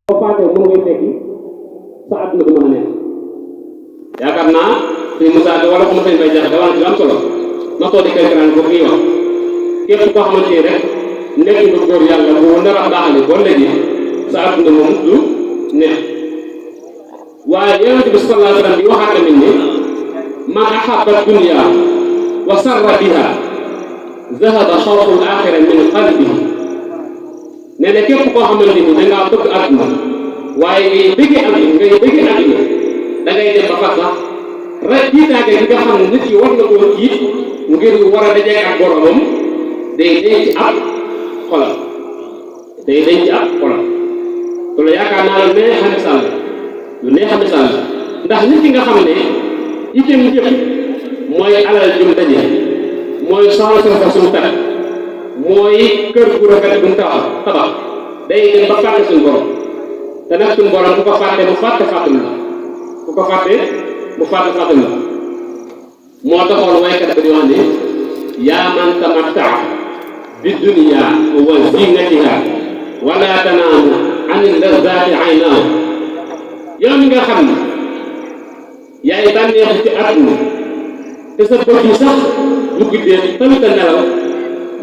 boo faatee mën ngay fekki sa àdduna du mën a nekk. yaakaar naa suñu Moussa wala ko ma sañ bay jax dawal ci am solo na soo di kaykaraan boobu ñuy wax képp koo xamante ni rek nekk nga góor yàlla bu nar a baaxale boo léegi sa àdduna moom du neex. waaye yonent bi sallallahu alayhi wa sallam di waxaat tamit ni man ahabba dunya wa sarra biha zahaba xawfu al-axira min qalbihi. nee na képp koo xamante ni dangaa bëgg àdduna waaye ngay bëggee àdduna da ngay dem ba fas sax rek tiitaange bi nga xam ne nit ki war na koo tiit ngir war a dajeeg ak boromam day denc ab xolam te la yaakaar naa lu neex a misaal la ndax nit ki nga xam ne itam jëf mooy alal jum daje mooy soxla sa suñu tax mooy kër gu rafet bu mu tabax day dem ba fàtte suñu borom te nag suñu borom ku ko fàtte mu fàtte la moo taxoon waykat ba di wax ne yaa man tamattaa bi dunya wa zinatiha wala tanaamu anil lazzaati aynaahu. yow mi nga xam ne yaay bànneexu ci àdduna te sa bët yi sax bu guddee tamit a nelaw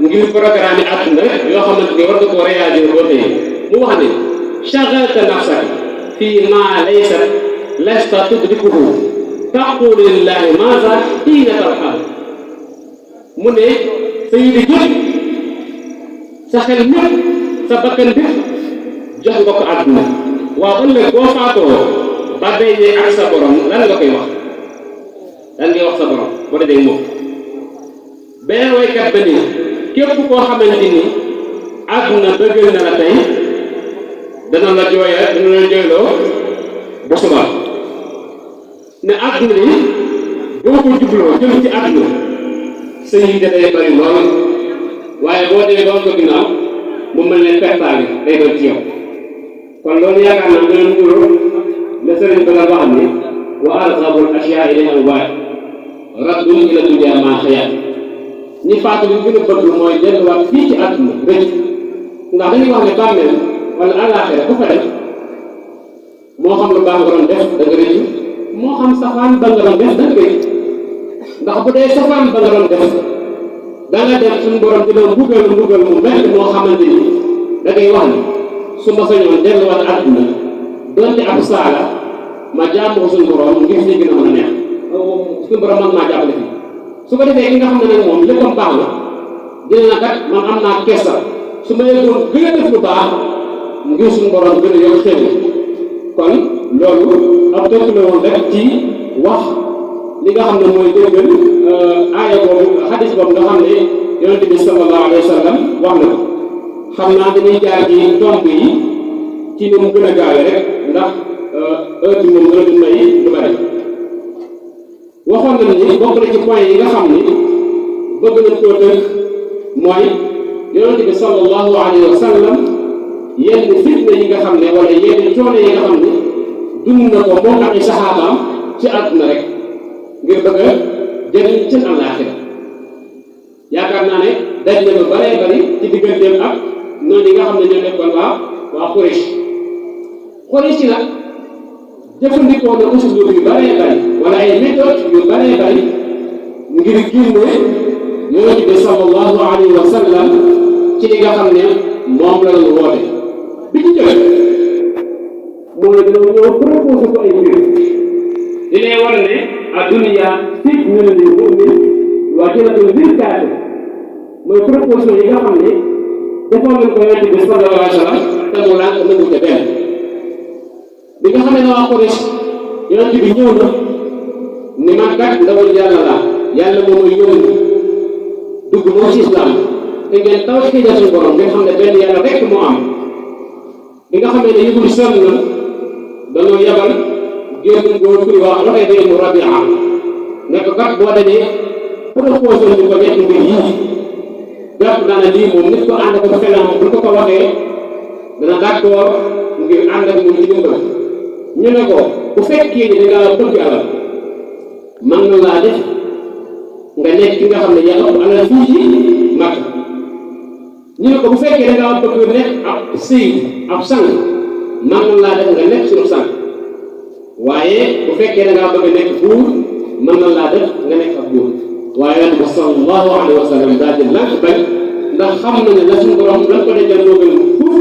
ngir programme yi àdduna yoo xamante ni war nga koo réagir boo tey mu wax ne shagalta nafsaka fii maa laysa lasta tudrikuhu taqulu lillahi maaza hiina tarhal. mu ne sa yidi jot sa xel ñëpp sa bakkan bi jox nga ko àdduna waaw ëllëg boo faatoo ba dajee ak sa borom lan nga koy wax sa borom boo dajee moom. beneen waykat ba nii képp koo xamante ni àdduna bëggal na la tey dana la jooyloo ba suba ne àdduna ni boo ko jubloo jëm ci àdduna sa yi day bari lool waaye boo dee doon ko ginnaaw mu mel ne pertaange day doon ci yow. kon loolu yaakaar naa dina nuru le sëriñ ba nga wax ni wa arghabul ashyaa ilayhi al-waad raddun ila dunya ma xayaat. ñi faatu li gën a bëgg mooy delluwaat fii ci àdduna rëcc ndax dañuy wax ne bàmmeel wala àllaaxira bu fa def moo xam lu baax nga doon def da nga rëcc moo xam safaan ba nga doon def da nga rëcc ndax bu dee safaan ba nga doon def da nga dem suñu borom dina mbugal mu mel moo xamante ni da ngay wax ni su ma sañoon delluwaat àdduna donte ab saala ma jàmm ko suñu borom ngir fii gën a mën a neex suñu borom man maa jàppale fii. su ko defee ki nga xam ne nag moom léppam baax la dina na kat man am naa kersa su ma yëgoon gën a def lu baax ngir suñu borom gën a yokk xéwal. kon loolu ab tënk la woon rek ci wax li nga xam ne mooy déggal aaya boobu xadis boobu nga xam ne yonent bi sallallahu alayhi wa sallam wax na ko. xam naa dañuy jaar ci tomb yi ci ni mu gën a gaawee rek ndax heure bi moom gën a dund may lu bari. waxoon nañ ni bokk na ci point yi nga xam ni bëgg nañ koo tënk mooy yonent bi sallallahu alayhi wa sallam yenn fitna yi nga xam ne wala yenn coono yi nga xam ne dund na ko moom ak ay saxaabaam ci àdduna rek ngir bëgg a jëriñ seen àllaaxira. yaakaar naa ne daj na lu baree bari ci digganteem ak noonu yi nga xam ne ñoo nekkoon waa Quraysh nag jëfandikoo na usulub yu baree bari wala ay méthode yu baree bari ngir génne yonent bi sallallahu alayhi wa sallam ci li nga xam ne moom la ñu woote. bi ci jëlee moom la dina ñëw proposé ko ay mbir di lay war ne adduniya sijnun lil mu'min wa jannatun lil kaafir mooy proposition yi nga xam ne defoon nañ ko yonent bi sallallahu alayhi wa sallam te mu lànk nangu ca benn. bi nga xam ne waa Quraysh yonent bi ñëw na ni man kat ndawal yàlla laa yàlla moom mooy yónni dugg moom ci islam te ngeen taw ci suñu borom ngeen xam ne benn yàlla rek moo am. bi nga xam ne yëgul sonn na dañoo yabal génn góor kuy wax waxee day mu Rabia ne ko kat boo dajee proposé ñu ko ñetti mbir yii jàpp naa ne lii moom nit ko ànd ko xelam bu ko waxee dana d'accord ngir ànd ak moom ci dimbal. ñu ne ko bu fekkee ni da ngaa bëgg alal man na laa def nga nekk ki nga xam ne yaa ëpp alal fii ci Makka. ñu ne ko bu fekkee da ngaa bëgg nekk ab sëy ab sang mën na laa def nga nekk suñu sang waaye bu fekkee da ngaa bëgg a nekk buur mën na laa def nga nekk ab buur waaye Yonent bi sallallahu alayhi wa sallam daal di lànk bañ ndax xam na ne la suñu borom lan ko dencal moo gën fuuf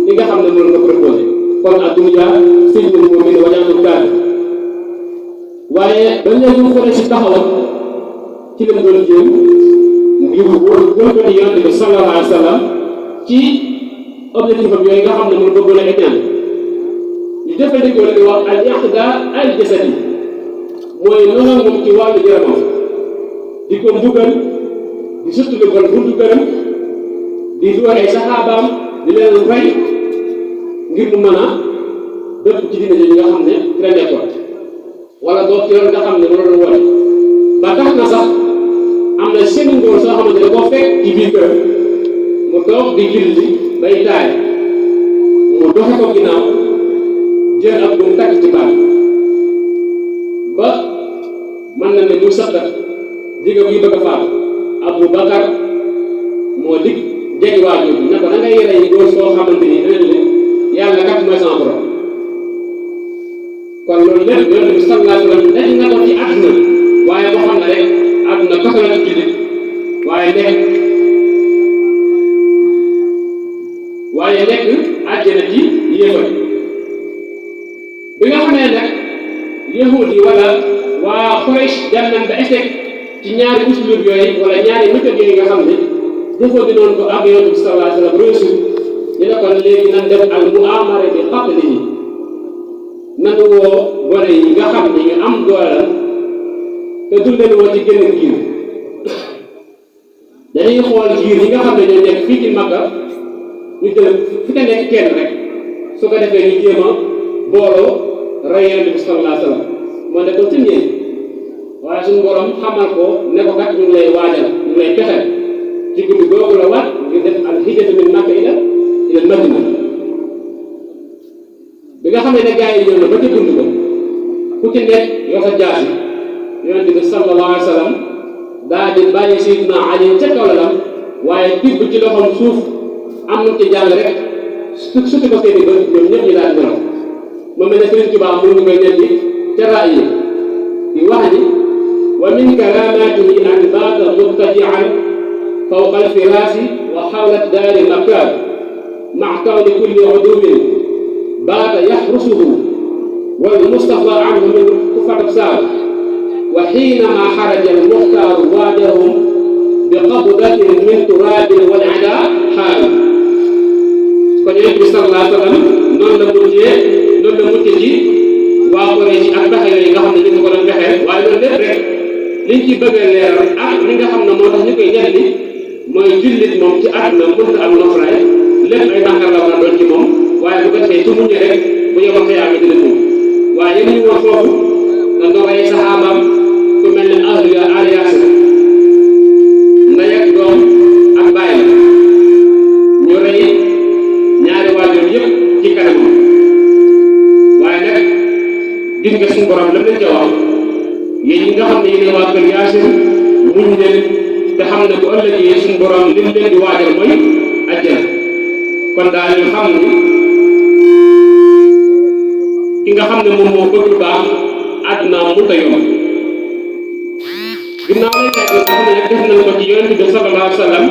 li nga xam ne moom nga proposé kon ad-dunya sijnul mu'min wa jannatul kaafir waaye ba léegi mu xoolee si taxawam ci lim doon jéem ngir wóor ko di Yonent bi sallallahu alayhi wa sallam ci objectif am yooyu nga xam ne moom bëgg na ñaan ñu jëfandikoo li wax al-iqdaa al-jasadi mooy noonu moom ci wàllu yaramam di ko mbugal di sotti lu bon buntu këram di door ay saxaabaam di leen rey ngir mu mën a dëpp ci diine ji nga xam ne ci la nekkoon wala boog ci loolu nga xam ne mënoon wone ba tax na sax am na seen ngóor soo xamante ne boo fekk ci biir kër mu toog di julli bay taay mu doxe ko ginnaaw jël ab bu mu takk ci baat ba mën na ne muy saqat digga buy bëgg a faatu Abu Bakar moo dig jegi waajur bi ne ko da ngay rey góor soo xamante ni danañ ne yàlla kat mooy sama borom kon loolu lépp Yonent bi sallallahu alayhi wa sallam dañ nga ko ci àdduna waaye boo xam ne rek àdduna kese la ci jullit waaye nekk àjjana ci yéefar bi nga xamee nag yahud yi wala waa Quraysh dem nañ ba échec ci ñaari uslub yooyu wala ñaari méthode yooyu nga xam ne jëfoo di noonu ko ak Yonent bi sallallahu alayhi wa sallam réussir ñu ne kon léegi nan def al mu'amara bi qatlihi nan woo gone yi nga xam ne ñu am doole te du leen woo ci génn giir dañuy xool giir yi nga xam ne ñoo nekk fii ci Makka ñu jël fi ka nekk kenn rek su ko defee ñu jéem a booloo rey Yonent bi sallallahu alayhi wa sallam moo nekkoon ci ñeen waaye suñu borom xamal ko ne ko kat ñu ngi lay waajal ñu ngi lay pexeel ci guddi googu la waat ngir def al hijratu min Makka ila Madina bi nga xam ne gars yi ñëw na ba ca dund ko ku ci nekk yoo sa jaasi Yonent bi sallallahu alayhi wa sallam daa di bàyyi Sayyidina Ali ca kaw la waaye tibb ci loxoom suuf am na ci jàll rek suti ko seen i bët ñoom ñëpp ñu daal di nelaw moom mel ne Sëriñ Tuubaa mu ngi koy ñetti ca raay yi di wax ni wa min karaamaatihi an baata mubtadi'an fawqa al-firaasi wa hawla ad-daari makkaan ma'a kawni kulli uduwwin baata yaxrusuhu wal Mustafaa anhu min kufat absaar wa hiinamaa xaraja al-muxtaaru waajahahum bi qabdatin min turaabin wal idaa xaal kon Yonent bi sallallahu alayhi wa sallam noonu la muccee ci waa Quraysh ak pexe yooyu nga xam ne ñu ngi ko doon pexe waaye loolu lépp rek liñ ci bëgg a leeral ak li nga xam ne moo tax ñu koy ñett li mooy jullit moom ci àdduna mënut am noflaay lépp ay bàkkaar la war a doon ci moom waaye bu ko defee su muñee rek bu yeboo xëyaame dina muñ waaye yéen ñu woon foofu nga doon ay saxaabaam ku mel ne ahlu aali Yaasir ndey ak doom ak bàyyi la ñu rey ñaari waajur yëpp ci kanamam waaye nag gis nga suñu borom lam leen ca wax yéen ñi nga xam ne yéen waa kër Yaasir muñ leen te xam ne bu ëllëgee suñu borom lim leen di waajal mooy àjjana kon daal ñu xam ni ki nga xam ne moom moo bëgg lu baax àdduna mu ta yomb ginnaaw lay nekk nga xam ne nag def nañ ko ci Yonent bi sallallahu alayhi wa sallam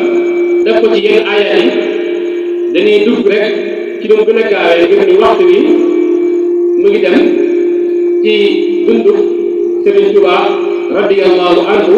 def ko ci yenn ayat yi dañuy dugg rek ci lu mu gën a gaawee ngir ni waxtu wi mu ngi dem ci dundu Sëriñ Tuubaa radiyallahu anhu